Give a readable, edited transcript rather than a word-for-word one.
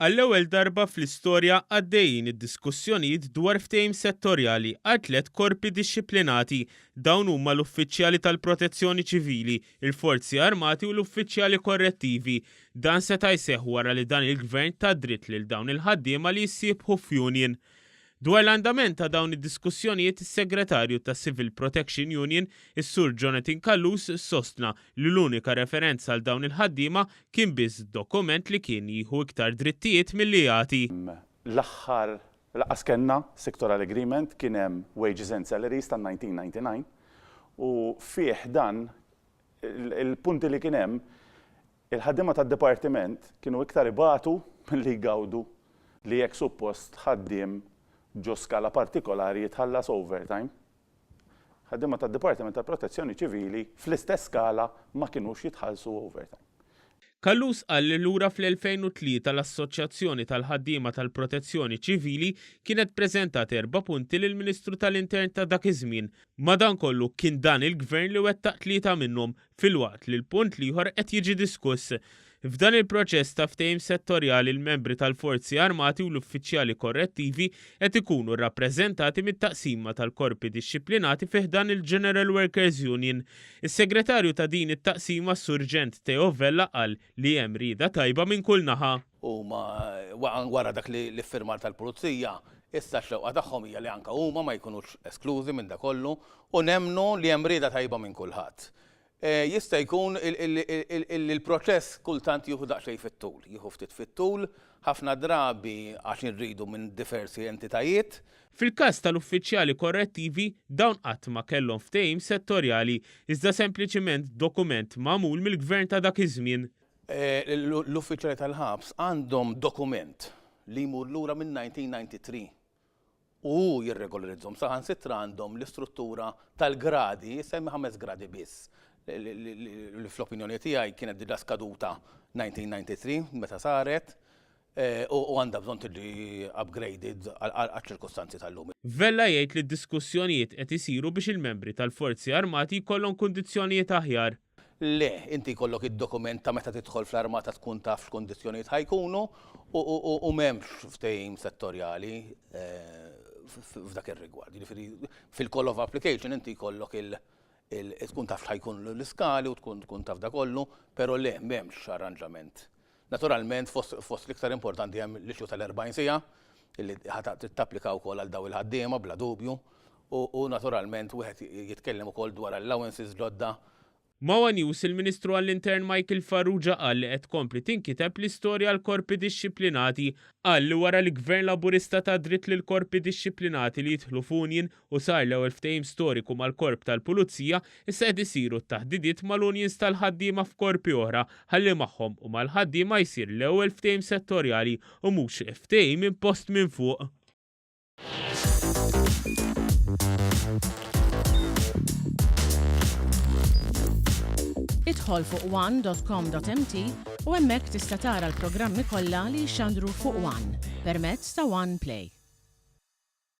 Għall-ewwel darba fl-istorja għaddejjin id-diskussjonijiet dwar ftehim settorjali għal tlett korpi dixxiplinati. Dawn huma l-uffiċjali tal-Protezzjoni Ċivili, il-Forzi Armati u l-uffiċjali korrettivi. Dan seta' jseħħ wara li dan il-Gvern ta dritt lil dawn il-ħaddiema li jissiebħu f'union. Dwar l-andament ta' dawn id-diskussjonijiet is-Segretarju tas-Civil Protection Union, is-Sur Jonathan Callus sostna li l-unika referenza għal dawn il-ħaddiema kien biss dokument li kien jieħu iktar drittijiet milli jagħti. L-aħħar lanqas kellna sectoral agreement kien hemm wages and salaries tan-1999 u fih dan il-punti li kien hemm Il-ħaddiema tad-dipartiment kienu iktar ibatu milli jgawdu li jekk suppost ħaddiem ġo skala partikolari jitħallas overtime, ħaddiema tad-Dipartiment tal-Protezzjoni Ċivili fl-istess skala ma kinux jitħallsu overtime. Callus qal li lura fl-2003 l-Assoċjazzjoni tal-Ħaddiema tal-Protezzjoni Ċivili kienet preżentat erba' punti lill-Ministru tal-Intern ta' dak iż-żmien. Madankollu kien dan il-Gvern li wettaq tlieta minnhom filwaqt li l-punt l-ieħor qed jiġi diskuss. F'dan il-proċess ta' ftehim settorjali l-membri tal-Forzi Armati u l-uffiċjali korrettivi qed ikunu rrappreżentati mit-taqsima tal-korpi dixxiplinati fi ħdan il-General Workers Union. Is-Segretarju ta' din it-taqsima s-Surġent Theo Vella qal li hemm rieda tajba minn kull naħa. Huma wara dak li l-iffirmar tal-Pulizija, issa x-xewqa tagħhom hija li anke huma ma jkunux esklużi minn dak kollu u nemmnu li hemm rieda tajba minn kulħadd. Jista' jkun illi l-proċess kultant jieħu daqsxejn fit-tul, jieħu ftit fit-tul, ħafna drabi għax irridu minn diversi entitajiet. Fil-każ tal-uffiċjali korrettivi, dawn qatt ma kellhom ftehim settorjali, iżda sempliċiment dokument magħmul mill-Gvern ta' dak iż-żmien. L-uffiċjali tal-ħabs għandhom dokument li jmur lura minn 1993 u hu jirregolarizzhom. Saħansitra għandhom l-istruttura tal-gradi, jsemmi ħames gradi biss, li fl-opinjoni tiegħi kienet diġà skaduta 1993 meta saret u għandha bżonn tiġi upgraded għaċ-ċirkustanzi tal-lum. Vella jgħid li d-diskussjonijiet qed isiru biex il-membri tal-Forzi Armati jkollhom kundizzjonijiet aħjar. Le, inti jkollok id-dokument ta' meta tidħol fl-armata tkun taf x'kundizzjonijiet ħa jkunu u m'hemmx ftehim settorjali f'dak ir-rigward. Jiġifieri fil-call of application inti jkollok il tkun taf x'ħa jkun l-iskali u tkun tkun taf dak kollu, però le m'hemmx arranġament. Naturalment fost l-iktar importanti hemm l-issue tal-40 siegħa illi ħa trid tapplika wkoll għal dawn il-ħaddiema bla dubju u naturalment wieħed jitkellem ukoll dwar allowances ġodda. Ma' one News, il-Ministru għall-Intern Michael Farrugia qal li qed tkompli tinkiteb l-istorja għall-korpi dixxiplinati. Qal li wara li Gvern Laburista ta dritt lill-korpi dixxiplinati li jidħlu f'union u sar l-ewwel ftehim storiku mal-Korp tal-Pulizija, issa qed isiru t-taħdidiet mal-unions tal-ħaddiema f'korpi oħra ħalli magħhom u mal-ħaddiema jsir l-ewwel ftehim settorjali u mhux ftehim impost minn fuq. Idħol fuq one.com.mt u hemmhekk tista' tara l-programmi kollha li jixxandru fuq One permezz ta' One Play.